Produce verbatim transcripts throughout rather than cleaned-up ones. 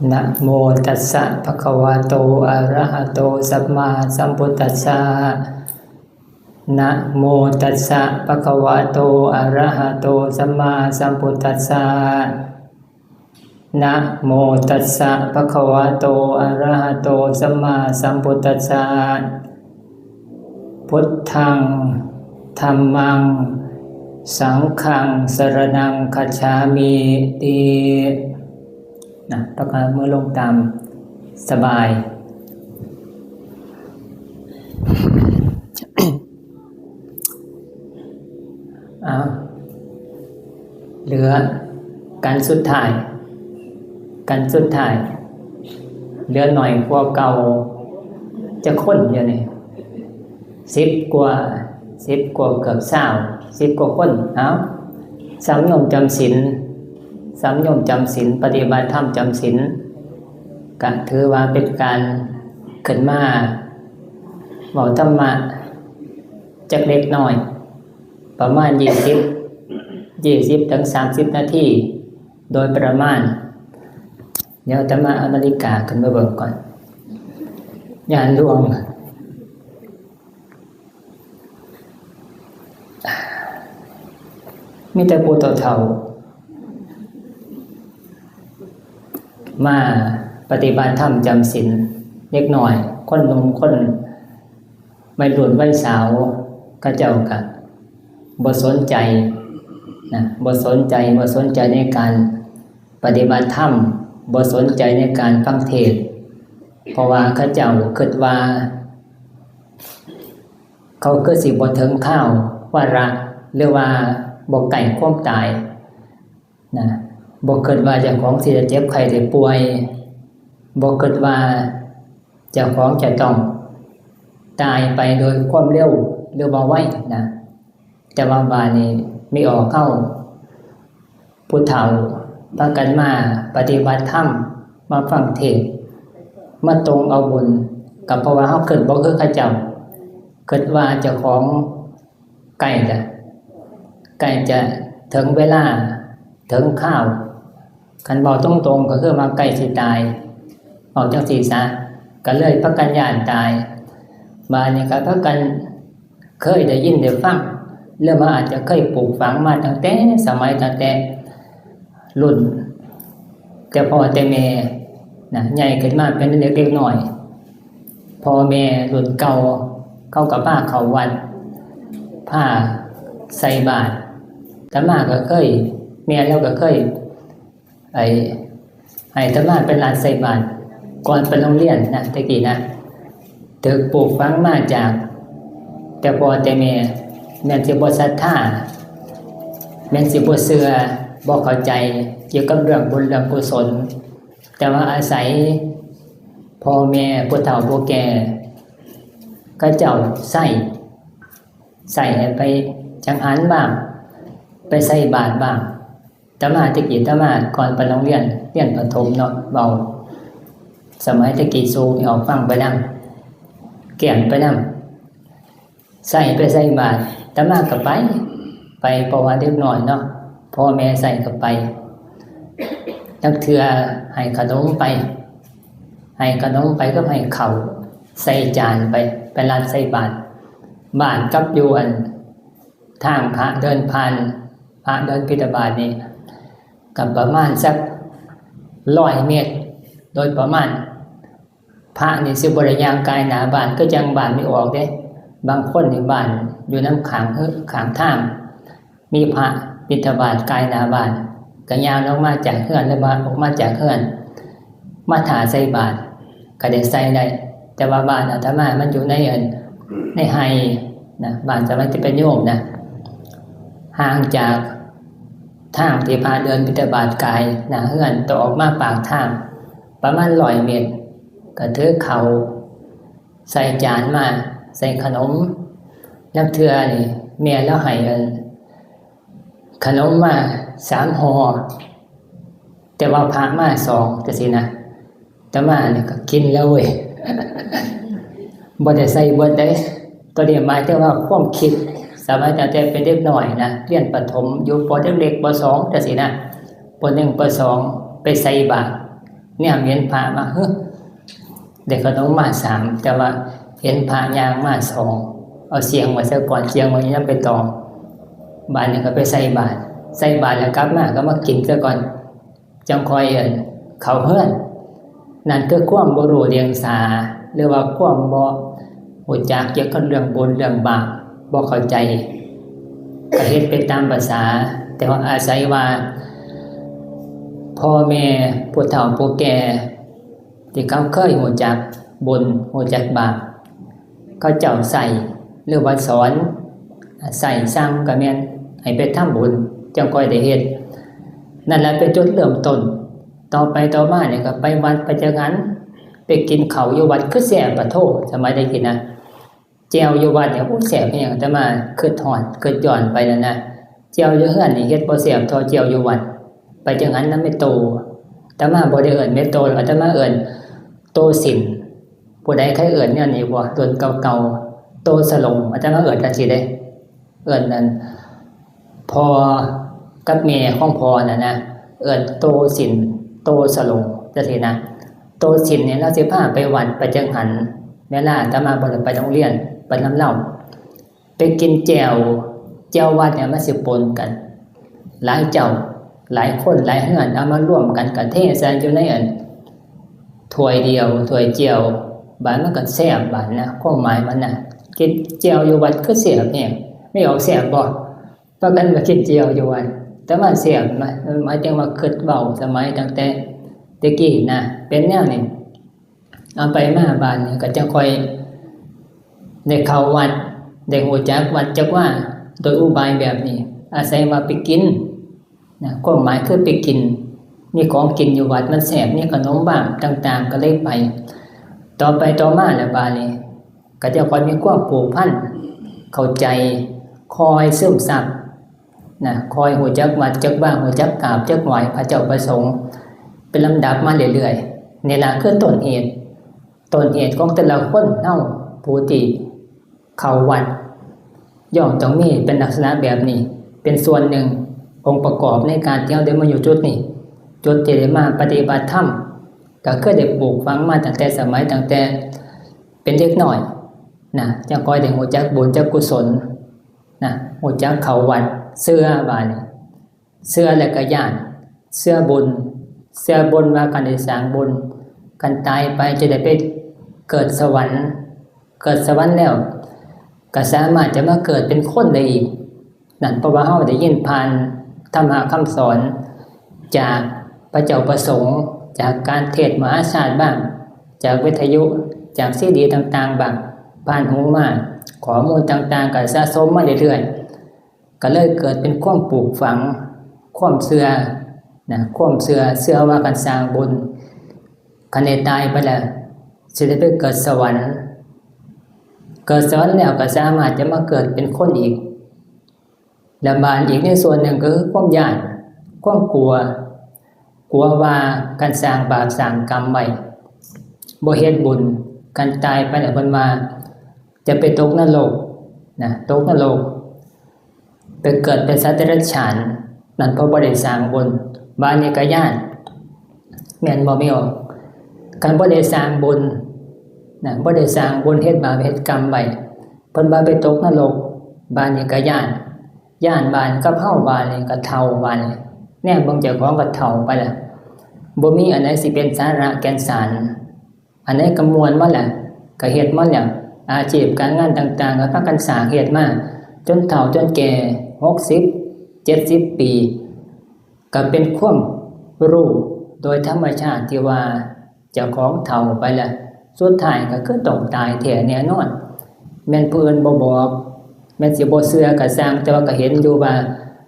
นะโมตัสสะภะคะวะโต อะระหะโต สัมมาสัมพุทธัสสะ นะโมตัสสะภะคะวะโต อะระหะโต สัมมาสัมพุทธัสสะ นะโมตัสสะภะคะวะโต อะระหะโต สัมมาสัมพุทธัสสะ พุทธัง ธัมมัง สังฆัง สรณัง คัจฉามิ ติ นะ ประกาศเมื่อลงตามสบาย เอา เหลือกันสุดท้าย กันสุดท้าย เหลือหน่อยกว่าเก่า จะคนอยู่นี่ สิบกว่า สิบกว่า เกือบซาว สิบกว่าคน เอา สำโยมจำศีล สำโยมจำศีล ปฏิบัติธรรมจำศีล ก็ถือว่าเป็นการขึ้นมาเว้าธรรมะจักเล็กน้อย ประมาณยี่สิบ ยี่สิบถึงสามสิบนาที โดยประมาณ เดี๋ยวอาตมาเอานาฬิกาขึ้นมาเบิ่งก่อน ย่านล่วง มีแต่ผู้เฒ่าๆ มาปฏิบัติธรรมจำศีล เด็กน้อย คนหนุ่ม คนวัยรุ่นวัยสาว เขาเจ้าก็บ่สนใจนะ บ่สนใจ บ่สนใจในการปฏิบัติธรรม บ่สนใจในการฟังเทศน์ เพราะว่าเขาเจ้าคิดว่า เขาคือสิบ่ถึงคราววาระ หรือว่าบ่ใกล้ความตายนะ บ่คิดว่าเจ้าของสิจะเจ็บไข้ได้ป่วย บ่คิดว่าเจ้าของจะต้องตายไปโดยความเร็วหรือว่าไวนะ แต่ว่าบาดนี้มีออกเข้า ผู้เฒ่าพากันมาปฏิบัติธรรม มาฟังเทศน์ มาตรงเอาบุญ ก็เพราะว่าเฮาคิดบ่คือเขาเจ้า คิดว่าเจ้าของใกล้ละ ใกล้จะถึงเวลา ถึงคราว คันเว้าตรงๆ ก็คือว่าใกล้สิตาย เว้าจั่งซี้ซะ ก็เลยพากันย้านตาย บาดนี้ก็พากัน เคยได้ยินได้ฟัง หรือว่าอาจจะเคยปลูกฝังมาตั้งแต่สมัยตั้งแต่รุ่นแต่พ่อแต่แม่นะ ใหญ่ขึ้นมาเป็นเด็กเล็กน้อย พ่อแม่รุ่นเก่า เขาก็พาเข้าวัด พาใส่บาตร อาตมาก็เคย แม่เราก็เคย ไอ้ ให้อาตมาไปลาดใส่บาตรก่อนไปโรงเรียนนะ แต่กี้นะ ถูกปลูกฝังมาจากแต่พ่อแต่แม่ แม่นสิบ่ศรัทธา แม่นสิบ่เชื่อ บ่เข้าใจเกี่ยวกับเรื่องบุญเรื่องกุศล แต่ว่าอาศัยพ่อแม่ผู้เฒ่าผู้แก่ เขาเจ้าใส่ ใส่ให้ไปจังหันบ้าง ไปใส่บาตรบ้าง อาตมาแต่กี้อาตมาก่อนไปโรงเรียน เรียนประถมเนาะ เว้าสมัยแต่กี้สูงนี่ออกฟังไปนำ แก่นไปนำ ใส่ไปใส่บาตร อาตมาก็ไป ไป เพราะว่าเด็กน้อยเนาะ พ่อแม่ใส่ก็ไป ลางเทื่อให้ขนมไป ให้ขนมไปกับให้ข้าวใส่จานไป ไปลาดใส่บาตร บ้านกับอยู่อัน ทางพระเดินผ่าน พระเดินบิณฑบาตนี่ ก็ประมาณสักร้อยเมตร โดยประมาณ พระนี่สิบ่ได้ย่างกายหน้าบ้าน คือจั่งบ้านไม่ออกเด้ บางคนนี่บ้านอยู่นำข้างเฮือ ข้างทาง มีพระบิณฑบาตกายหน้าบ้าน ก็ย่างออกมาจากเฮือน หรือว่าออกมาจากเฮือน มาถ่าใส่บาตร ก็ได้ใส่ได้ แต่ว่าบ้านอาตมามันอยู่ในอัน ในไฮ่นะ บ้านสมัยที่เป็นโยมนะ ห่างจากทางที่พระเดินบิณฑบาตกายหน้าเฮือน ต้องออกมาปากทาง ประมาณร้อยเมตร ก็ถือข้าวใส่จานมา ใส่ขนม ลางเทื่อนี่ แม่ลาวให้อัน ขนมมาสามห่อ แต่ว่าพระมาสอง จั่งซี้นะ อาตมานี่ก็กินแล้วเว้ย บ่ได้ใส่เบิดเด้ ตัวนี้หมายถึงว่าความคิด สมัยตั้งแต่เป็นเด็กน้อยนะ เรียนประถม อยู่ ป.เล็กๆ ป.สอง จั่งซี้นะ ป.หนึ่ง ป.สอง ไปใส่บาตร แนมเห็นพระมา เฮ้อ ได้ขนมมาสาม แต่ว่าเห็นพระย่างมาสอง เอาเสียงไว้ซะก่อน เสียงไว้ยังไปต่อ บาดนี้ก็ไปใส่บาตร ใส่บาตรแล้วกลับมาก็มากินซะก่อน จั่งค่อยเอิ้นเข้าเฮือน นั่นคือความบ่รู้เดียงสา หรือว่าความบ่รู้จักเกี่ยวกับเรื่องบุญเรื่องบาป บ่เข้าใจ ก็เฮ็ดไปตามประสา แต่ว่าอาศัยว่า พ่อแม่ผู้เฒ่าผู้แก่ ที่เขาเคยรู้จักบุญรู้จักบาป เขาเจ้าใส่หรือว่าสอน ใส่สั่งก็แม่น ให้ไปทำบุญ จั่งค่อยได้เฮ็ด นั่นแหละเป็นจุดเริ่มต้น ต่อไปต่อมาเนี่ยก็ไปวัดไปจั่งหั้น ไปกินข้าวอยู่วัดคือแซ่บปะโท สมัยได้กินนะ แจ่วอยู่วัดเนี่ย โอ้ แซ่บแฮง อาตมาคิดฮอด คิดย้อนไปแล้วนะ แจ่วอยู่เฮือนนี่เฮ็ดบ่แซ่บเท่าแจ่วอยู่วัด ไปจั่งหั้นนำแม่โต อาตมาบ่ได้เอิ้นแม่โต อาตมาเอิ้นโตสิน ผู้ใดเคยเอิ้นแนวนี้บ่ รุ่นเก่าๆ โตสโลง อาตมาเอิ้นจั่งซี้เด้ เอิ้นนั่น พ่อกับแม่ของพ่อน่ะนะ เอิ้นโตสิน โตสโลง จั่งซี้นะ โตสินเนี่ย ลาวสิพาไปวัดไปจั่งหั้น เวลาอาตมาบ่ได้ไปโรงเรียน ไปนำลาว ไปกินแจ่ว แจ่ววัดเนี่ยมันสิปนกัน หลายเจ้า หลายคน หลายเฮือน เอามารวมกัน ก็เทใส่อยู่ในอัน ถ้วยเดียว ถ้วยแจ่ว บาดมันก็แซ่บบาดนะ ความหมายมันนะ กินแจ่วอยู่วัดคือแซ่บแฮง แม่ออก แซ่บบ่ พากันมากินแจ่วอยู่วัด แต่ว่าแซ่บ หมาย หมายถึงว่าคิดเว้าสมัยตั้งแต่แต่กี้นะ เป็นแนวนี้ เอาไปมาบาดนี้ก็จั่งค่อยได้เข้าวัด ได้รู้จักวัดจักวา โดยอุบายแบบนี้ อาศัยว่าไปกินนะ ความหมายคือไปกิน มีของกินอยู่วัดมันแซ่บ มีขนมบ้างต่างๆ ก็เลยไป ต่อไปต่อมาแล้วบาดนี้ ก็จั่งค่อยมีความผูกพัน เข้าใจ ค่อยซึมซับ นะ ค่อยรู้จักวัดจักวา รู้จักกราบจักไหว้พระเจ้าพระสงฆ์ เป็นลำดับมาเรื่อยๆ นี่ล่ะคือต้นเหตุ ต้นเหตุของแต่ละคนเฮาผู้ที่เข้าวัด ย่อมต้องมีเป็นลักษณะแบบนี้ เป็นส่วนหนึ่ง องค์ประกอบในการที่เฮาได้มาอยู่จุดนี้ จุดที่ได้มาปฏิบัติธรรม ก็คือได้ปลูกฝังมาตั้งแต่สมัย ตั้งแต่เป็นเด็กน้อยนะ จั่งค่อยได้รู้จักบุญจักกุศล นะ รู้จักเข้าวัด เชื่อบาดนี้ เชื่อแล้วก็ย้าน เชื่อบุญ เชื่อบุญว่าคันได้สร้างบุญ คันตายไปจะได้ไปเกิดสวรรค์ เกิดสวรรค์แล้ว ก็สามารถจะมาเกิดเป็นคนได้อีก นั่นเพราะว่าเฮาได้ยินผ่านธรรมะคำสอน จากพระเจ้าพระสงฆ์ จากการเทศน์มหาชาติบ้าง จากวิทยุ จากซีดีต่างๆ บ้าง ผ่านหูมา ข้อมูลต่างๆ ก็สะสมมาเรื่อยๆ ก็เลยเกิดเป็นความปลูกฝัง ความเชื่อนะ ความเชื่อ เชื่อว่าคันสร้างบุญ คันได้ตายไปแล้ว สิได้ไปเกิดสวรรค์ เกิดสวรรค์แล้วก็สามารถจะมาเกิดเป็นคนอีก และบาดอีกในส่วนหนึ่งก็คือความย้าน ความกลัว กลัวว่าคันสร้างบาปสร้างกรรมไว้ บ่เฮ็ดบุญ คันตายไปแล้วเพิ่นว่าจะไปตกนรกนะ ตกนรก ไปเกิดเป็นสัตว์เดรัจฉาน นั่นเพราะบ่ได้สร้างบุญ บาดนี้ก็ย้าน แม่นบ่ แม่ออก คันบ่ได้สร้างบุญนะ บ่ได้สร้างบุญ เฮ็ดบาปเฮ็ดกรรมไว้ เพิ่นว่าไปตกนรก บาดนี้ก็ย้าน ย้านบาดกับเฮา บาดนี้ก็เฒ่า บาดนี้ แนมเบิ่งเจ้าของก็เฒ่าไปแล้ว บ่มีอันใดสิเป็นสาระแก่นสาร อันใดก็ม่วนมาแล้ว ก็เฮ็ดมาแล้ว อาชีพการงานต่างๆ ก็พากันสร้างเฮ็ดมา จนเฒ่าจนแก่ หกสิบ เจ็ดสิบ ปี ก็เป็นความรู้โดยธรรมชาติที่ว่าเจ้าของเฒ่าไปแล้ว สุดท้ายก็คือต้องตายแท้แน่นอน แม่นผู้อื่นบ่บอก แม่นสิบ่เชื่อก็ซ่าง แต่ว่าก็เห็นอยู่ว่า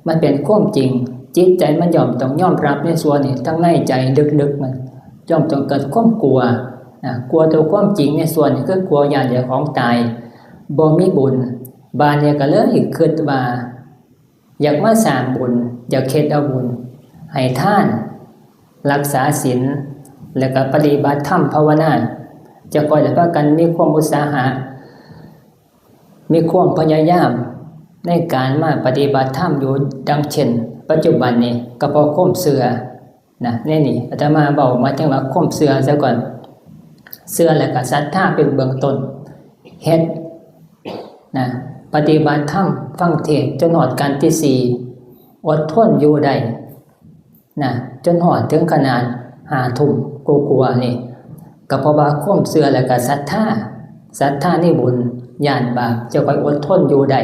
มันเป็นความจริง จิตใจมันย่อมต้องยอมรับในส่วนนี้ ทั้งในใจลึกๆ มันย่อมต้องเกิดความกลัวนะ กลัวต่อความจริงในส่วนนี้ คือกลัวย้านเจ้าของตาย บ่มีบุญ บาดนี้ก็เลยคิดว่า อยากมาสร้างบุญ อยากเฮ็ดเอาบุญ ให้ทาน รักษาศีล แล้วก็ปฏิบัติธรรมภาวนา จั่งค่อยได้พากันมีความอุตสาหะ มีความพยายามในการมาปฏิบัติธรรมอยู่ ดังเช่น ปัจจุบันนี้ ก็เพราะความเชื่อ นะ ในนี้อาตมาเว้ามาถึงว่าความเชื่อซะก่อน เชื่อแล้วก็ศรัทธาเป็นเบื้องต้น เฮ็ดนะ ปฏิบัติธรรม ฟังเทศน์จนฮอดกาลที่สี่ อดทนอยู่ได้นะ จนฮอดถึงขนาดห้าทุ่มกว่าๆนี่ ก็เพราะว่าความเชื่อแล้วก็ศรัทธา ศรัทธาในบุญ ย้านบาป จะค่อยอดทนอยู่ได้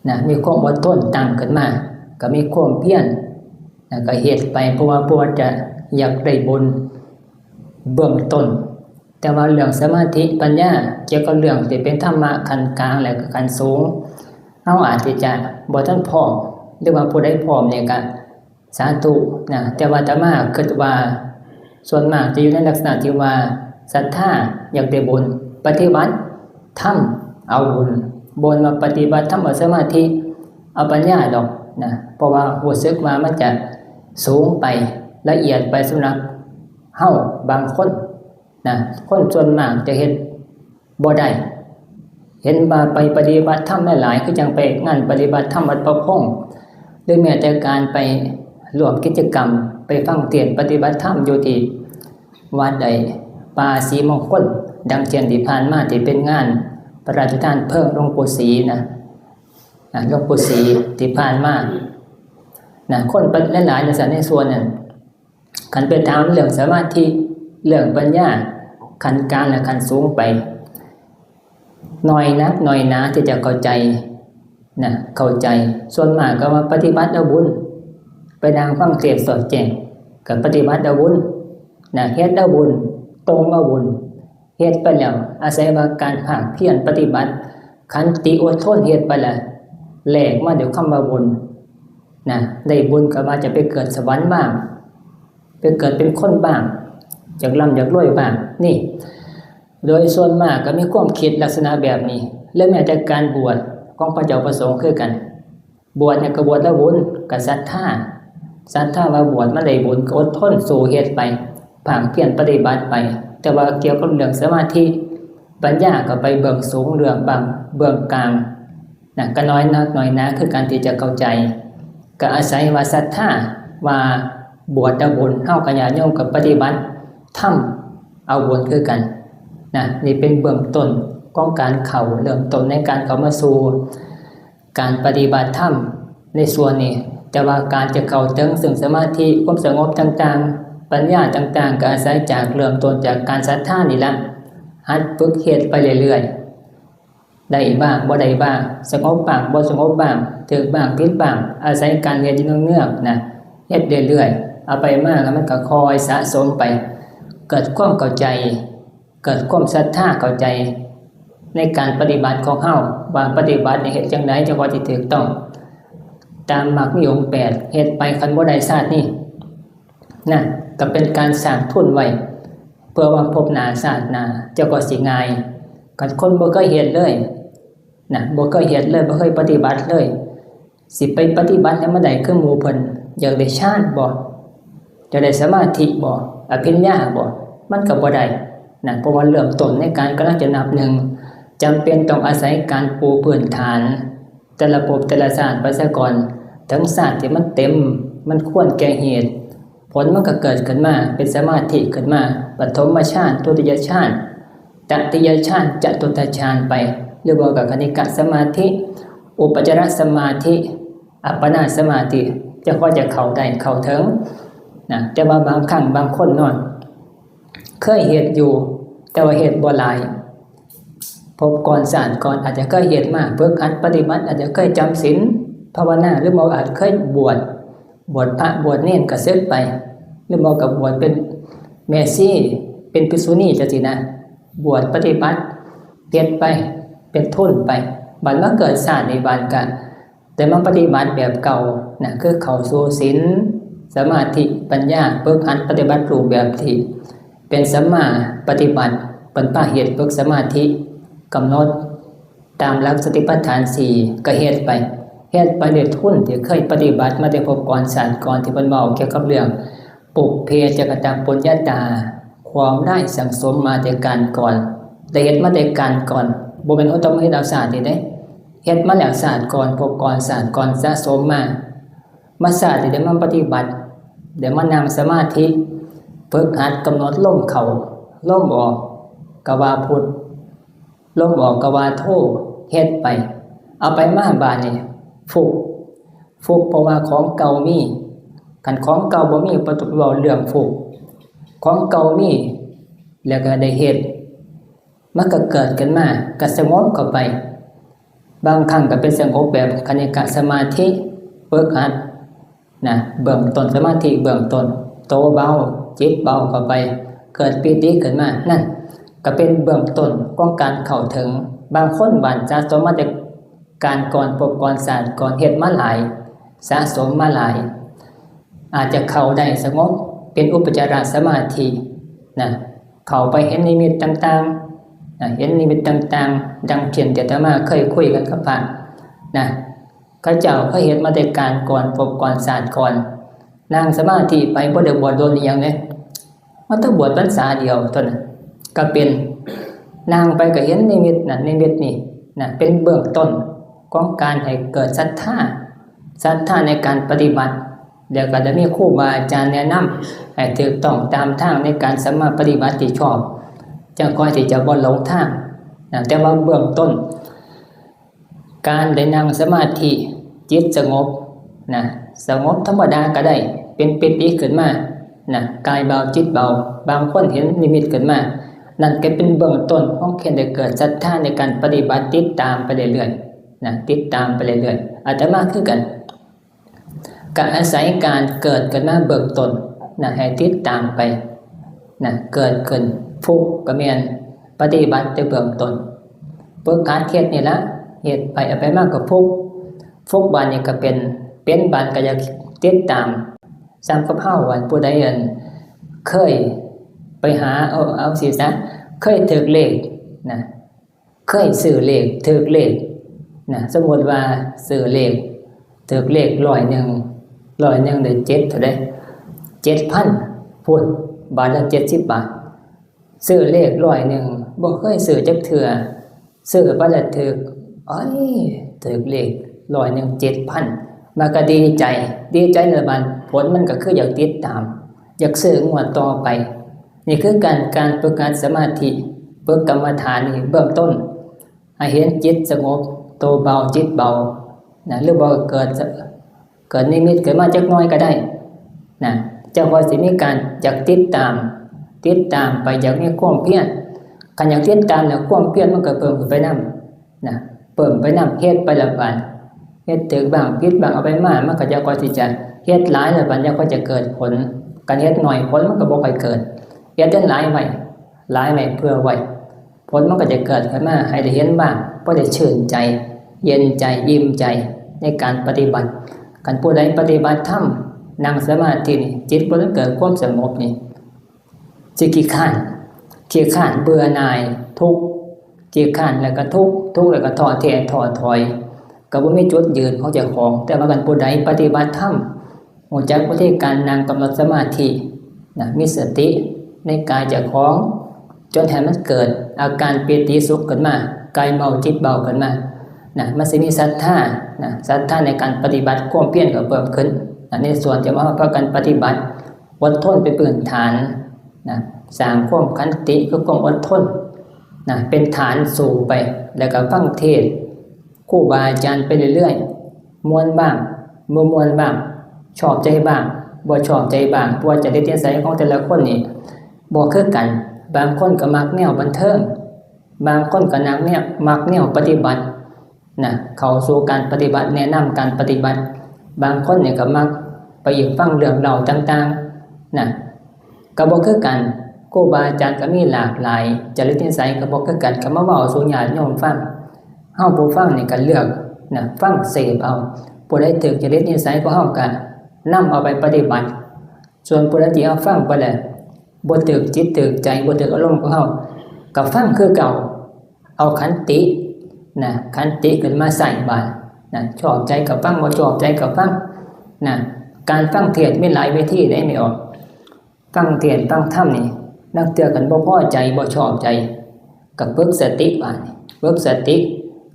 นะ มีความอดทนตั้งขึ้นมา ก็มีความเพียรนะ ก็เฮ็ดไป เพราะว่า เพราะว่าจะอยากได้บุญเบื้องต้น แต่ว่าเรื่องสมาธิปัญญา เกี่ยวกับเรื่องที่เป็นธรรมะขั้นกลางและก็ขั้นสูง เฮาอาจที่จะบ่ทันพร้อม หรือว่าผู้ใดพร้อมเนี่ยก็สาธุนะ แต่ว่าอาตมาคิดว่าส่วนมากจะอยู่ในลักษณะที่ว่าศรัทธาอยากได้บุญ ปฏิบัติธรรมเอาบุญ บ่แม่นว่าปฏิบัติธรรมเอาสมาธิ เอาปัญญาดอกนะ เพราะว่ารู้สึกว่ามันจะสูงไป ละเอียดไปสำหรับเฮาบางคนนะ คนส่วนมากจะเฮ็ดบ่ได้ เห็นว่าไปปฏิบัติธรรมหลายๆ คือจั่งไปงานปฏิบัติธรรมวัดพระพงษ์ หรือแม้แต่การไปร่วมกิจกรรม ไปฟังเทศน์ปฏิบัติธรรมอยู่ที่วัดใด ป่าศรีมงคล ดังเช่นที่ผ่านมาที่เป็นงานพระราชทานเพลิงหลวงปู่ศรีนะ นะ หลวงปู่ศรีที่ผ่านมานะ คนหลายๆ ในสันในส่วนนั้น คันไปถามเรื่องสมาธิ เรื่องปัญญา ขั้นกลางและขั้นสูงไป น้อยนักน้อยหนาที่จะเข้าใจนะ เข้าใจ ส่วนมากก็ว่าปฏิบัติเอาบุญ ไปนั่งฟังเทศน์สอดแจ้ง ก็ปฏิบัติเอาบุญนะ เฮ็ดเอาบุญ ตรงเอาบุญ เฮ็ดไปแล้ว อาศัยว่าการภาคเพียรปฏิบัติ ขันติอดทนเฮ็ดไปแล้ว แลกมาด้วยคำว่าบุญนะ ได้บุญก็ว่าจะไปเกิดสวรรค์บ้าง ไปเกิดเป็นคนบ้าง อยากร่ำอยากรวยบ้าง นี่ โดยส่วนมากก็มีความคิดลักษณะแบบนี้ และแม้แต่การบวชของพระเจ้าพระสงฆ์คือกัน บวชเนี่ยก็บวชแล้วบุญ ก็ศรัทธา ศรัทธาว่าบวชมาได้บุญ ก็อดทนสู้เฮ็ดไป ภาคเพียรปฏิบัติไป แต่ว่าเกี่ยวกับเรื่องสมาธิ ปัญญาก็ไปเบื้องสูง เรื่องบาง เบื้องกลางนะ ก็น้อยนักน้อยหนาคือการที่จะเข้าใจ ก็อาศัยว่าศรัทธาว่าบวชเอาบุญ เฮากับญาติโยมก็ปฏิบัติธรรมเอาบุญคือกันนะ นี่เป็นเบื้องต้นของการเข้า เริ่มต้นในการเข้ามาสู่การปฏิบัติธรรมในส่วนนี้ แต่ว่าการจะเข้าถึงซึ่งสมาธิ ความสงบต่างๆ ปัญญาต่างๆ ก็อาศัยจากเริ่มต้นจากการศรัทธานี่ละ หัดฝึกเฮ็ดไปเรื่อยๆ ได้บ้าง บ่ได้บ้าง สงบบ้าง บ่สงบบ้าง ถูกบ้าง ผิดบ้าง อาศัยการเฮ็ดอยู่เนืองๆนะ เฮ็ดเรื่อยๆ เอาไปมาแล้วมันก็ค่อยสะสมไป เกิดความเข้าใจ เกิดความศรัทธาเข้าใจ ในการปฏิบัติของเฮา ว่าปฏิบัตินี่เฮ็ดจั่งใดจั่งว่าสิถูกต้อง ตามมรรคมีองค์แปด เฮ็ดไป คันบ่ได้ชาตินี้นะ ก็เป็นการสร้างทุนไว้ เพื่อว่าภพหน้าชาติหน้าเจ้าก็สิง่าย คันคนบ่เคยเฮ็ดเลยนะ บ่เคยเฮ็ดเลย บ่เคยปฏิบัติเลย สิไปปฏิบัติให้มันได้คือหมู่เพิ่น อยากได้ฌานบ่ อยากได้สมาธิบ่ อภิญญาบ่ มันก็บ่ได้นะ เพราะว่าเริ่มต้นในการกำลังจะนับหนึ่ง จำเป็นต้องอาศัยการปูพื้นฐาน แต่ละภพแต่ละชาติไปซะก่อน ถึงชาติที่มันเต็ม มันควรแก่เหตุ ผลมันก็เกิดขึ้นมา เป็นสมาธิขึ้นมา ปฐมฌาน ทุติยฌาน ตติยฌาน จตุตถฌานไป หรือว่ากับคณิกะสมาธิ อุปจารสมาธิ อัปปนาสมาธิ จะพอจะเข้าได้เข้าถึงนะ แต่ว่าบางครั้งบางคนเนาะ เคยเฮ็ดอยู่ แต่ว่าเฮ็ดบ่หลาย ภพก่อนชาติก่อนอาจจะเคยเฮ็ดมา ฝึกหัดปฏิบัติ อาจจะเคยจำศีลภาวนา หรือบ่อาจเคยบวช บวชพระบวชเณรก็เสร็จไป หรือบ่ก็บวชเป็นแม่ชี เป็นภิกษุณีจั่งซี้นะ บวชปฏิบัติ เฮ็ดไป เป็นทุนไป บัดมาเกิดชาตินี้ บัดก็ แต่มาปฏิบัติแบบเก่านะ คือเข้าสู่ศีล สมาธิ ปัญญา ฝึกหัดปฏิบัติรูปแบบที่เป็นสัมมาปฏิบัติ เป็นพาเฮ็ด ฝึกสมาธิ กำหนดตามหลักสติปัฏฐานสี่ ก็เฮ็ดไป เฮ็ดไปด้วยทุนที่เคยปฏิบัติมาแต่ภพก่อนชาติก่อน ที่เพิ่นเว้าเกี่ยวกับเรื่อง ปุพเพจกตปุญญาตา ความได้สั่งสมมาแต่การก่อน ได้เฮ็ดมาแต่การก่อน บ่แม่นเอาแต่มาเฮ็ดเอาชาตินี้เด้ เฮ็ดมาแล้วชาติก่อน ภพก่อนชาติก่อน สะสมมา มาชาตินี้ได้มาปฏิบัติ เดี๋ยวมานั่งสมาธิ ฝึกหัดกำหนดลมเข้า ลมออก ก็ว่าพุท ลมออกก็ว่าโท เฮ็ดไป เอาไปมาบาดนี้ ฟุก ฟุก เพราะว่าของเก่ามี คันของเก่าบ่มี บ่ต้องเว้าเรื่องฟุก ของเก่ามี แล้วก็ได้เฮ็ด มันก็เกิดขึ้นมา ก็สงบเข้าไป บางครั้งก็เป็นสงบแบบคณิกะสมาธิ ฝึกหัด นะ เบื้องต้น สมาธิเบื้องต้น โตเบา จิตเบาเข้าไป เกิดปีติขึ้นมา นั่นก็เป็นเบื้องต้นของการเข้าถึง บางคนบาดสะสมมาแต่การก่อน ภพก่อน ชาติก่อน เฮ็ดมาหลาย สะสมมาหลาย อาจจะเข้าได้สงบ เป็นอุปจารสมาธิ นะ เข้าไปเห็นนิมิตต่างๆ นะ เห็นนิมิตต่างๆ ดังเช่นที่อาตมาเคยคุยกันกับพระ นะ เขาเจ้าเคยเฮ็ดมาแต่การก่อน ภพก่อน ชาติก่อน นั่งสมาธิไป บ่ได้บวชโดนอิหยังเลย มันต้องบวชพรรษาเดียวเท่านั้น ก็เป็น นั่งไปก็เห็นนิมิตนั่นนิมิตนี่ นะ เป็นเบื้องต้นของการให้เกิดศรัทธา ศรัทธาในการปฏิบัติ แล้วก็ได้มีครูบาอาจารย์แนะนำให้ถูกต้องตามทางในการสามารถปฏิบัติที่ชอบ จั่งค่อยที่จะบ่หลงทาง นะ แต่ว่าเบื้องต้น การได้นั่งสมาธิ จิตสงบ นะ สงบธรรมดาก็ได้ เป็นปีติขึ้นมา นะ กายเบาจิตเบา บางคนเห็นนิมิตขึ้นมา นั่นก็เป็นเบื้องต้นของการได้เกิดศรัทธาในการปฏิบัติ ติดตามไปเรื่อยๆ นะ ติดตามไปเรื่อยๆ อาตมาคือกัน ก็อาศัยการเกิดขึ้นมาเบื้องต้น นะ ให้ติดตามไป นะ เกิดขึ้น ฟุก ก็แม่น ปฏิบัติแต่เบื้องต้น ฝึกหัดเฮ็ดนี่ละ เฮ็ดไป เอาไปมาก็ฟุก ฟุก บาดนี้ก็เป็น เป็น บาดก็อยากติดตาม ส่ำกับเฮา อันผู้ใด อัน เคยไปหา เอา เอาสิซะ เคยถืกเลข นะ เคยซื้อเลข ถืกเลข นะ สมมุติว่าซื้อเลข ถืกเลขร้อยหนึ่ง ร้อยหนึ่งได้เจ็ดเท่าใด เจ็ดพัน พุ้น บาทละเจ็ดสิบบาท ซื้อเลขร้อยหนึ่ง บ่เคยซื้อจักเทื่อ ซื้อไปแล้วถืก โอ๊ย ถืกเลขร้อยหนึ่ง เจ็ดพัน มันก็ดีใจ ดีใจแล้วบาดผลมันก็คืออยากติดตาม อยากซื้องวดต่อไป นี่คือการ การฝึกหัดสมาธิ ฝึกกรรมฐานนี่เบื้องต้น ให้เห็นจิตสงบ โตเบาจิตเบา นะ หรือบ่เกิด เกิดนิมิตขึ้นมาจักหน่อยก็ได้ นะ จั่งค่อยสิมีการอยากติดตาม ติดตามไป อยากมีความเพียร คันอยากติดตามแล้วความเพียรมันก็เพิ่มขึ้นไปนำ นะ เพิ่มไปนำ เฮ็ดไปละบาด เฮ็ดถืกบ้าง ผิดบ้าง เอาไปมา มันก็จั่งค่อยสิจะ เฮ็ดหลายละบาด จั่งค่อยจะเกิดผล คันเฮ็ดน้อยผลมันก็บ่ค่อยเกิด เฮ็ดหลายไว้ หลายไว้ เผื่อไว้ ผลมันก็จะเกิดขึ้นมาให้ได้เห็นบ้าง พอได้ชื่นใจ เย็นใจ อิ่มใจในการปฏิบัติ คันผู้ใดปฏิบัติธรรม นั่งสมาธินี่ จิตบ่ทันเกิดความสงบนี่ สิขี้คร้าน ขี้คร้าน เบื่อหน่าย ทุกข์ ขี้คร้านแล้วก็ทุกข์ ทุกข์แล้วก็ท้อแท้ท้อถอย ก็บ่มีจุดยืนของเจ้าของ แต่ว่าคันผู้ใดปฏิบัติธรรม รู้จักวิธีการนั่งกำหนดสมาธิ นะ มีสติในกายเจ้าของ จนให้มันเกิดอาการปีติสุขขึ้นมา กายเบาจิตเบาขึ้นมา นะ มันสิมีศรัทธา นะ ศรัทธาในการปฏิบัติ ความเพียรก็เพิ่มขึ้น นะ ในส่วนที่ว่าพากันปฏิบัติ อดทนเป็นพื้นฐาน นะ สร้างความขันติคือความอดทน นะ เป็นฐานสู้ไป แล้วก็ฟังเทศน์ ครูบาอาจารย์ไปเรื่อยๆ ม่วนบ้าง บ่ม่วนบ้าง ชอบใจบ้าง บ่ชอบใจบ้าง เพราะว่าจริตนิสัยของแต่ละคนนี่บ่คือกัน บางคนก็มักแนวบันเทิง บางคนก็นักแนว มักแนวปฏิบัติ นะ เข้าสู่การปฏิบัติ แนะนำการปฏิบัติ บางคนนี่ก็มักไปฟังเรื่องเล่าต่างๆ นะ ก็บ่คือกัน ครูบาอาจารย์ก็มีหลากหลาย จริตนิสัยก็บ่คือกัน ก็มาเว้าสู่ญาติโยมฟัง เฮาผู้ฟังนี่ก็เลือกนะ ฟังเสพเอา ผู้ใดถืกจริตนิสัยของเฮาก็นำเอาไปปฏิบัติ ส่วนผู้ใดที่เฮาฟังไปแล้ว บ่ถืกจิตถืกใจ บ่ถืกอารมณ์ของเฮา ก็ฟังคือเก่า เอาขันตินะ ขันติขึ้นมาใช้บาดนะ ชอบใจก็ฟัง บ่ชอบใจก็ฟังนะ การฟังเทศน์มีหลายวิธีเด้ แม่ออก ฟังเทศน์ฟังธรรมนี่ ลางเทื่อคันบ่พอใจ บ่ชอบใจ ก็ฝึกสติบาดนี้ ฝึกสติ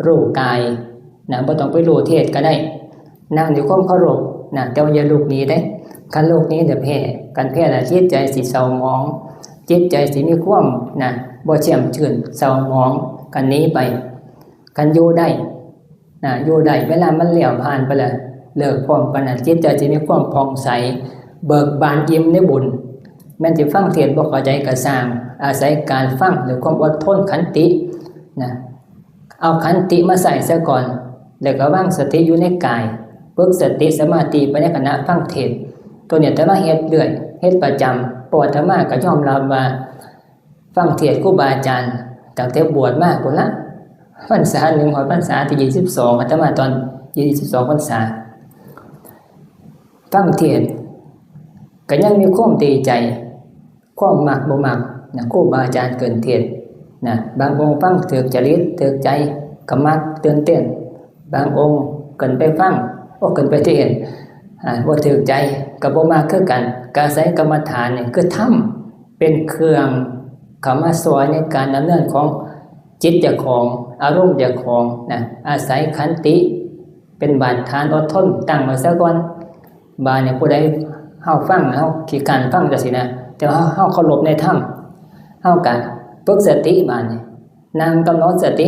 รู้กายนะ บ่ต้องไปรู้เทศน์ก็ได้ นั่งด้วยความเคารพนะ แต่ว่าอย่าลุกหนีเด้ คันโลกนี้เดี๋ยวแพ้ คันแพ้แล้วจิตใจสิเศร้าหมอง จิตใจสิมีความนะบ่แจ่มชื่น เศร้าหมอง คันหนีไป คันอยู่ได้นะ อยู่ได้ เวลามันแล้วผ่านไปแล้ว เลิกพร้อมกันนะ จิตใจสิมีความผ่องใส เบิกบานอิ่มในบุญ แม้นสิฟังเทศน์บ่เข้าใจก็ซ่าง อาศัยการฟังด้วยความอดทนขันตินะ เอาขันติมาใส่ซะก่อน แล้วก็วางสติอยู่ในกาย ฝึกสติสมาธิไปในขณะฟังเทศน์ ตัวเนี้ยอาตมาเฮ็ดเรื่อย เฮ็ดประจำ เพราะอาตมาก็ยอมรับว่า ฟังเทศน์ครูบาอาจารย์ ตั้งแต่บวชมาพุ้นละ พรรษาหนึ่งฮอดพรรษาที่ยี่สิบสอง อาตมาตอนยี่สิบสองพรรษา ฟังเทศน์ก็ยังมีความดีใจ ความมักบ่มักนะ ครูบาอาจารย์เกินเทศน์นะ บางองค์ฟังถืกจริตถืกใจก็มักตื่นเต้น บางองค์เกินไปฟัง โอ้ เกินไปเทศน์ อ่า บ่ถืกใจก็บ่มักคือกัน ก็อาศัยกรรมฐานนี่คือธรรมเป็นเครื่องเข้ามาช่วยในการดำเนินของจิตเจ้าของ อารมณ์เจ้าของนะ อาศัยขันติเป็นบาดฐาน อดทนตั้งไว้ซะก่อน บาดนี้ผู้ใดเฮาฟัง เฮาขี้คร้านฟังจั่งซี้นะ แต่ว่าเฮาเคารพในธรรม เฮาก็ฝึกสติ บาดนี้นั่งกำหนดสติ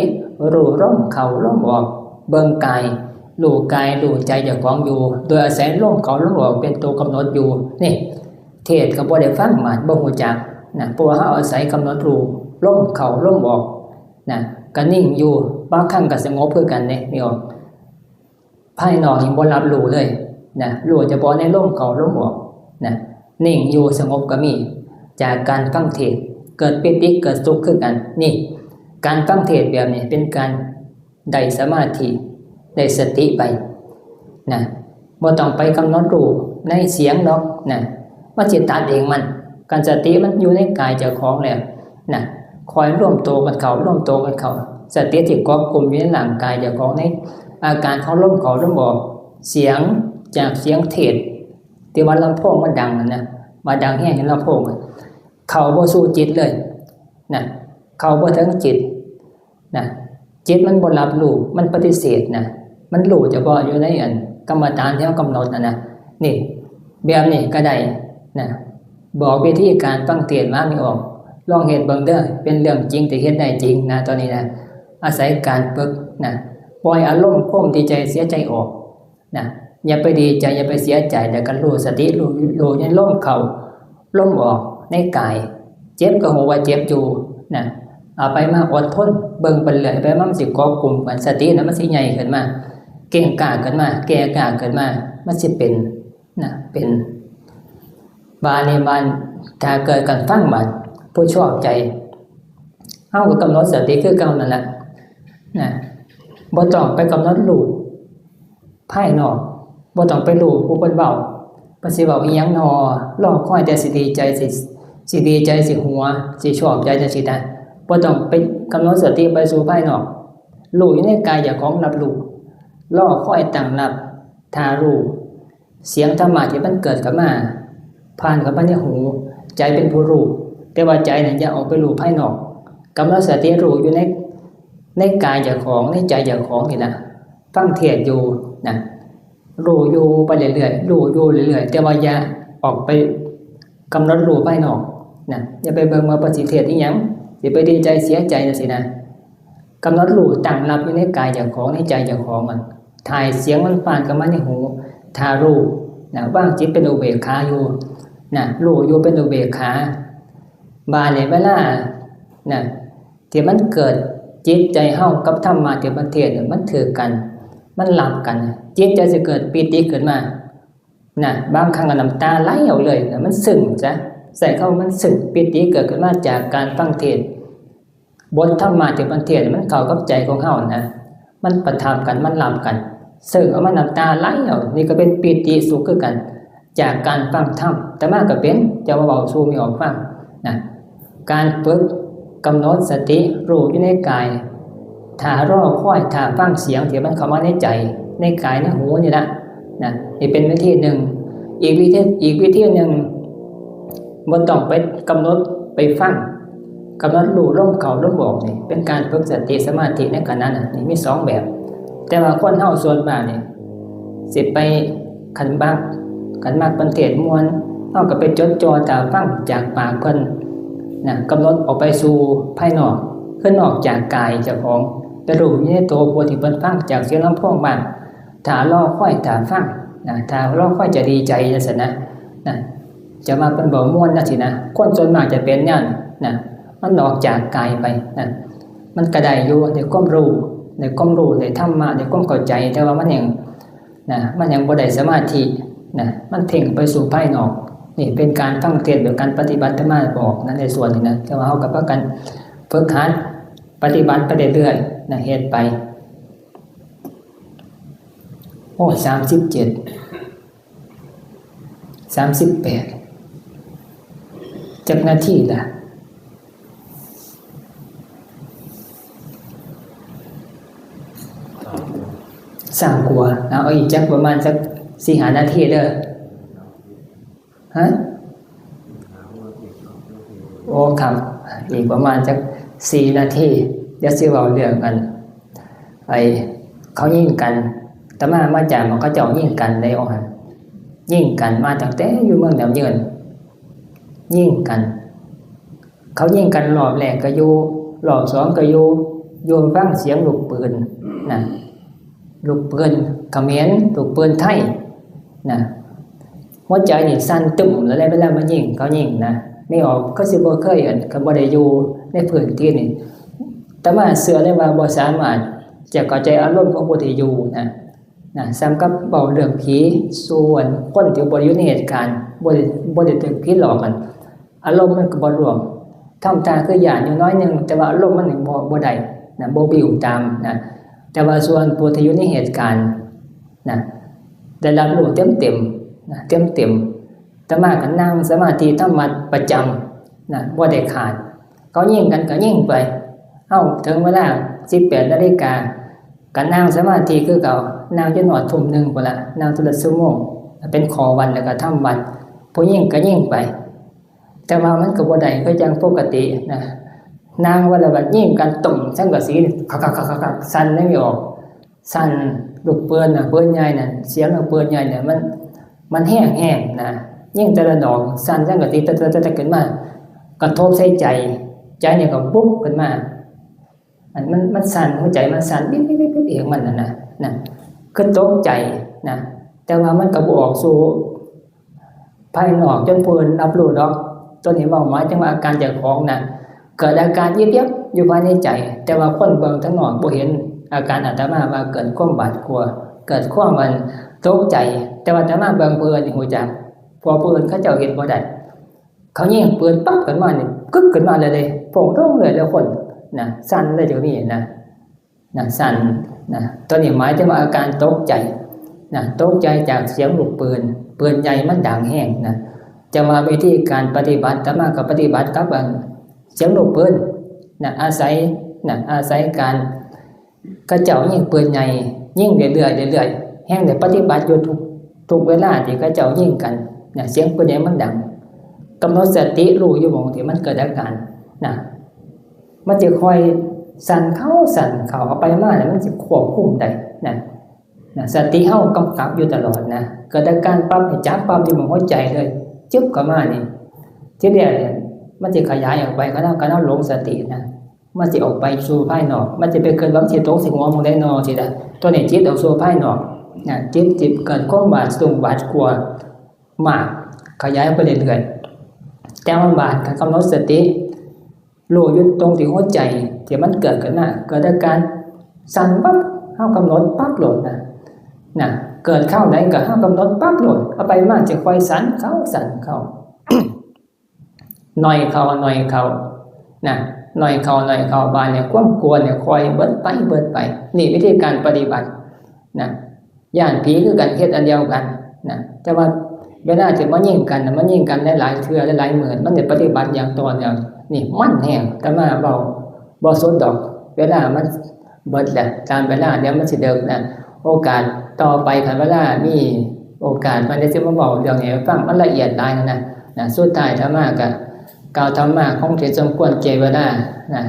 รู้ลมเข้าลมออก เบิ่งกาย รู้กายรู้ใจเจ้าของอยู่ โดยอาศัยลมเข้าลมออกเป็นตัวกำหนดอยู่ นี่ เทศน์ก็บ่ได้ฟัง บาดบ่ฮู้จักนะ เพราะว่าเฮาอาศัยกำหนดรู้ลมเข้าลมออกนะ ก็นิ่งอยู่ บางครั้งก็สงบคือกันเด้ นี่ออก ภายนอกนี่บ่รับรู้เลยนะ รู้เฉพาะในลมเข้าลมออกนะ นิ่งอยู่สงบก็มี จากการฟังเทศน์ เกิดปีติเกิดสุขคือกัน นี่ การฟังเทศน์แบบนี้เป็นการได้สมาธิ ได้สติไปนะ บ่ต้องไปกำหนดรู้ในเสียงดอกนะ มันสิตัดเองมัน คันสติมันอยู่ในกายเจ้าของแล้วนะ คอยรวมตัวกันเข้า รวมตัวกันเข้า สติที่เกาะกลุ่มอยู่ในร่างกายเจ้าของ ในอาการของลมเข้าลมออก เสียงจากเสียงเทศน์ที่ว่าลำโพงมันดังนั่นนะ ว่าดังแฮงในลำโพงอะ เข้าบ่สู่จิตเลยนะ เข้าบ่ถึงจิตนะ จิตมันบ่รับรู้ มันปฏิเสธนะ มันรู้เฉพาะอยู่ในอันกรรมฐานที่เฮากำหนดน่ะนะ นี่ แบบนี้ก็ได้นะ บอกวิธีการฟังเทศน์มาไม่ออก ลองเฮ็ดเบิ่งเด้อ เป็นเรื่องจริงที่เฮ็ดได้จริงนะ ตอนนี้นะ อาศัยการฝึกนะ ปล่อยอารมณ์ความดีใจเสียใจออกนะ อย่าไปดีใจ อย่าไปเสียใจ แล้วก็รู้สติ รู้ รู้ในลมเข้า ลมออก ในกาย เจ็บก็ฮู้ว่าเจ็บอยู่นะ เอาไปมาอดทน เบิ่งไปเรื่อย ไปมามันสิเกาะกลุ่มกัน สตินะมันสิใหญ่ขึ้นมา เก่งกล้าขึ้นมา แก่กล้าขึ้นมา มันสิเป็นนะ เป็น บาดนี้ บาด ถ้าเกิดการฟัง บาด ผู้ชอบใจ เฮาก็กำหนดสติคือเก่านั่นแหละนะ บ่ต้องไปกำหนดรู้ภายนอก บ่ต้องไปรู้ผู้เพิ่นเว้า เพิ่นสิเว้าอีหยังน้อ รอคอยแต่สิดีใจ สิ สิดีใจ สิหัว สิชอบใจจั่งซี้นะ บ่ต้องไปกำหนดสติไปสู่ภายนอก รู้อยู่ในกายเจ้าของรับรู้ รอคอยตั้งรับ ท่ารู้ เสียงธรรมะที่มันเกิดขึ้นมา ผ่านเข้ามาในหู ใจเป็นผู้รู้ แต่ว่าใจนั้นอย่าออกไปรู้ภายนอก กำหนดสติรู้อยู่ใน ในกายเจ้าของ ในใจเจ้าของนี่นะ ฟังเทศน์อยู่นะ รู้อยู่ไปเรื่อยๆ รู้อยู่เรื่อยๆ แต่ว่าอย่าออกไปกำหนดรู้ภายนอกนะ อย่าไปเบิ่งว่าเพิ่นสิเทศน์อีหยัง สิไปดีใจเสียใจจั่งซี้นะ กำหนดรู้ตั้งรับอยู่ในกายเจ้าของ ในใจเจ้าของมัน ถ่ายเสียงมันผ่านเข้ามาในหู ท่ารู้นะ วางจิตเป็นอุเบกขาอยู่นะ รู้อยู่เป็นอุเบกขา บาดนี้เวลานะ ที่มันเกิดจิตใจเฮากับธรรมะที่เพิ่นเทศน์เนี่ย มันถืกกัน มันรับกัน จิตใจสิเกิดปีติขึ้นมานะ บางครั้งก็น้ำตาไหลออกเลยนะ มันซึ้งซะ ใช้คำว่ามันซึ้ง ปีติเกิดขึ้นมาจากการฟังเทศน์ บทธรรมะที่เพิ่นเทศน์มันเข้ากับใจของเฮานะ มันประทับกัน มันรับกัน ซึ่งเอามาน้ำตาไหลออก นี่ก็เป็นปีติสุขคือกัน จากการฟังธรรม อาตมาก็เป็น จะมาเว้าสู่แม่ออกฟังนะ การฝึกกำหนดสติรู้อยู่ในกาย ท่ารอคอย ท่าฟังเสียงที่มันเข้ามาในใจ ในกาย ในหูนี่ละนะ นี่เป็นวิธีหนึ่ง อีกวิธี อีกวิธีหนึ่ง บ่ต้องไปกำหนดไปฟัง กำหนดรู้ลมเข้าลมออกนี่ เป็นการฝึกสติสมาธิในขณะนั้น นี่มีสองแบบ แต่ว่าคนเฮาส่วนมากนี่ สิไป คันบาง คันมักเพิ่นเทศน์ม่วน เฮาก็ไปจดจ่อถ้าฟังจากปากเพิ่นนะ กำหนดออกไปสู่ภายนอก คือนอกจากกายเจ้าของ ไปรู้อยู่ในตัวผู้ที่เพิ่นฟังจากเสียงลำโพงบ้าง ถ้ารอคอยถ้าฟังนะ ถ้ารอคอยจะดีใจจังซี้นะ นะ จะมาเพิ่นเว้าม่วนจังซี้นะ คนส่วนมากจะเป็นแนวนั้นนะ มันออกจากกายไปนะ มันก็ได้อยู่ ได้ความรู้ ได้ความรู้ ได้ธรรมะ ได้ความเข้าใจ แต่ว่ามันยัง นะ มันยังบ่ได้สมาธินะ มันเพ่งไปสู่ภายนอก นี่เป็นการฟังเทศน์แบบการปฏิบัติ อาตมาบอกนะ ในส่วนนี้นะ แต่ว่าเฮาก็พากันฝึกหัดปฏิบัติไปเรื่อยๆนะ เฮ็ดไป โอ้ สามสิบเจ็ด สามสิบแปด จักนาทีล่ะ สามกว่า เอาอีกจักประมาณสักสี่ห้านาทีเด้อ ฮะ โอ้ ครับ อีกประมาณจักสี่นาที เดี๋ยวสิเว้าเรื่องอัน ไอ้ เขายิงกัน อาตมามาจากหม่องเขาเจ้ายิงกันได้ ว่าหั่น ยิงกันมาตั้งแต่อยู่เมืองดำเนิน ยิงกัน เขายิงกันรอบแรกก็อยู่ รอบสองก็อยู่ อยู่ฟังเสียงลูกปืนนะ ลูกปืนเขมร ลูกปืนไทยนะ หัวใจนี่สั่นตึมเลย เวลามันยิง เขายิงนะ ไม่ออก เขาสิบ่เคย อัน เขาบ่ได้อยู่ในพื้นที่นี่ อาตมาเชื่อเลยว่าบ่สามารถจะเข้าใจอารมณ์ของผู้ที่อยู่นะ นะ ส่ำกับเว้าเรื่องผีสู่อันคนที่บ่ได้อยู่ในเหตุการณ์ บ่ได้ บ่ได้ถูกผีหลอกกัน อารมณ์มันก็บ่ร่วม ทำท่าคือย้านอยู่น้อยหนึ่ง แต่ว่าอารมณ์มันนี่บ่ บ่ได้นะ บ่บิ้วตามนะ แต่ว่าส่วนผู้ที่อยู่ในเหตุการณ์นะ ได้รับรู้เต็มๆนะ เต็มๆ อาตมาก็นั่งสมาธิทำวัตรประจำนะ บ่ได้ขาด เขายิงกันก็ยิงไป เอ้า ถึงเวลาสิบแปดนาฬิกา ก็นั่งสมาธิคือเก่า นั่งจนฮอดทุ่มหนึ่งพู้นละ นั่งแต่ละชั่วโมง เป็นข้อวัดแล้วก็ทำวัตร ผู้ยิงก็ยิงไป แต่ว่ามันก็บ่ได้คือจั่งปกตินะ นั่งวัดละบัดยิงกันตุ้ม สังกะสีนี่ คักๆๆๆ สั่นเลยไม่ออก สั่น ลูกปืนน่ะ ปืนใหญ่น่ะ เสียงลูกปืนใหญ่เนี่ย มัน มันแฮงๆนะ ยิงแต่ละดอก สั่นสังกะสี ตึ๊ดๆๆๆ ขึ้นมา กระทบใส่ใจ ใจเนี่ยก็ปุ๊บขึ้นมา อันมัน มันสั่น หัวใจมันสั่น ปิ๊บๆๆๆ เองมันน่ะนะ นะ คือตกใจนะ แต่ว่ามันก็บ่ออกสู่ภายนอกจนผู้อื่นรับรู้ดอก ตัวนี้เว้าหมายถึงว่าอาการเจ้าของนะ เกิดอาการยิบยับอยู่ภายในใจ แต่ว่าคนเบิ่งทางนอกบ่เห็นอาการอาตมาว่าเกิดความหวาดกลัว เกิดความมันตกใจ แต่ว่าอาตมาเบิ่งผู้อื่นนี่ฮู้จัก เพราะผู้อื่นเขาเจ้าเห็นบ่ได้ เขายิงปืนปั๊บขึ้นมานี่ กึกขึ้นมาเลยเด้ โพร่งโพร่งเลยเด้คนนะ สั่นเลยเดี๋ยวนี้นะ นะ สั่นนะ ตัวนี้หมายถึงว่าอาการตกใจนะ ตกใจจากเสียงลูกปืน ปืนใหญ่มันดังแฮงนะ จะว่าวิธีการปฏิบัติ อาตมาก็ปฏิบัติกับอันเสียงลูกปืนนะ อาศัยนะ อาศัยการ เขาเจ้ายิงปืนใหญ่ ยิงเรื่อยๆเรื่อยๆ แฮงได้ปฏิบัติอยู่ทุก ทุกเวลาที่เขาเจ้ายิงกันนะ เสียงปืนใหญ่มันดัง กำหนดสติรู้อยู่หม่องที่มันเกิดอาการนะ มันจะค่อยสั่นเข้าสั่นเข้า เอาไปมาเนี่ยมันจะควบคุมได้นะ นะ สติเฮากำกับอยู่ตลอดนะ เกิดอาการปั๊บเนี่ยจับปั๊บที่หม่องหัวใจเลย จึ๊บเข้ามานี่ ทีแรกเนี่ยมันจะขยายออกไป คันเฮา คันเฮาหลงสตินะ มันสิออกไปสู่ภายนอก มันสิไปคิดว่ามันสิตกสิหัวหม่องใดน้อสินะ ตัวนี้จิตออกสู่ภายนอกนะ จิตสิเกิดความหวาดสะดุ้งหวาดกลัวมาก ขยายไปเรื่อยๆ แต่ว่าบาดก็กำหนดสติ รู้อยู่ตรงที่หัวใจที่มันเกิดขึ้นมา เกิดอาการสั่นปั๊บ เฮากำหนดปั๊บโลดนะ นะ เกิดคราวใดก็เฮากำหนดปั๊บโลด เอาไปมาจะค่อยสั่นเข้าสั่นเข้า หน่อยเข้าหน่อยเข้านะ หน่อยเข้าหน่อยเข้า บาดเนี่ยความกลัวเนี่ยค่อยเบิดไปเบิดไป นี่วิธีการปฏิบัตินะ ย้านผีคือกัน เฮ็ดอันเดียวกันนะ แต่ว่าเวลาที่มายิงกันน่ะ มายิงกันหลายๆเทื่อหลายๆมื้อ มันได้ปฏิบัติอย่างต่อเนื่อง นี่มันแฮง อาตมาเว้าบ่สุดดอก เวลามันเบิดแล้ว ตามเวลาเดี๋ยวมันสิดึกนะ โอกาสต่อไปคันเวลามีโอกาส มันได้สิมาเว้าเรื่องนี้ให้ฟัง มันละเอียดหลายนะ นะ สุดท้ายอาตมาก็กล่าวธรรมะคงสิสมควรแก่เวลานะ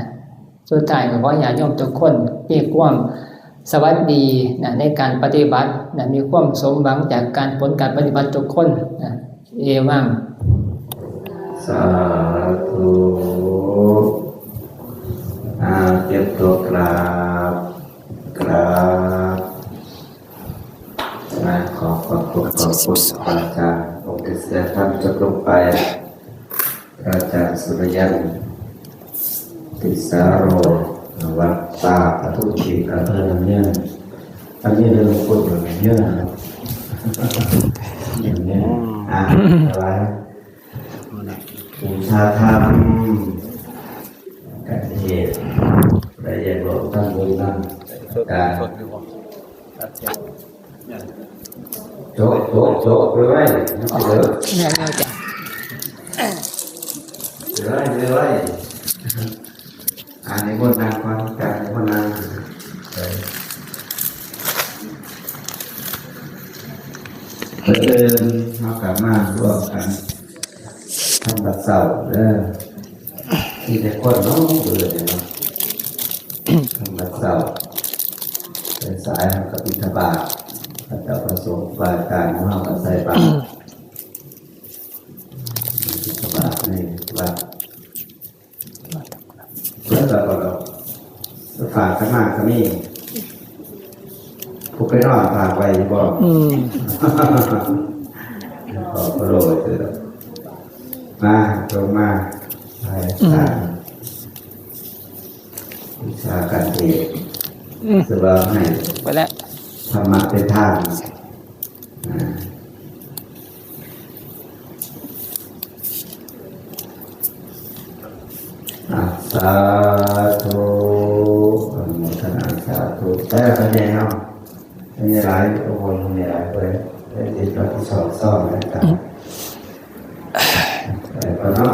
สุดท้ายก็ขอให้ญาติโยมทุกคนมีความ สวัสดีนะในการปฏิบัตินะมีความสมหวังจากการผลการปฏิบัติทุกคนนะเอวัง สาธุอาเตรียมตัวกราบกราบนะขอขอบคุณขอบคุณพระอาจารย์องค์ที่แสดงธรรมจบลงไป พระอาจารย์สุริยันติสาโรวัดป่าปทุมทีครับ เออเนี่ยอันนี้เรื่องพูดอย่างนี้นะครับอย่างนี้ อ่าถวายบูชาธรรมกันเทศและเรียนรวมทั้งบุญนั่นการโจ๊ะโจ๊ะโจ๊ะไปไว้นะเด้อ เนี่ยเนี่ยจ้ะ ไปไว้ไปไว้อันนี้มนต์นางก่อนการนี้มนต์นางเออเดินมากลับมาร่วมกันทำบัดเสาร์เด้อที่แต่คนน้องเบื่อเนี่ยเนาะทำบัดเสาร์เป็นสายกับบิณฑบาตพระเจ้าประสงค์ฝ่ายการเฮาก็ใส่บาตรบิณฑบาตในวัด แล้วก็ฝากกันมากก็มีผู้ไปนอนฝากไว้อยู่บ่ อืม ขอพระโลดเถอะมาจงมาไปสร้างวิชาการเทศน์ อืม สำหรับให้ ไปแล้ว ธรรมะเป็นทางนะอ่ะสาธุอนุโมทนาสาธุแต่ละคนเนี่ยเนาะมีหลายองค์มีหลายคนได้ติดรับผิดชอบซ่อมนะครับแต่ก็เนาะ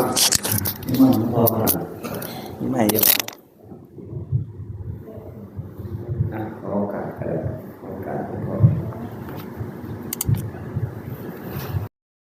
นี่มันพอกัน นี่ใหม่เดียว อ่ะขอโอ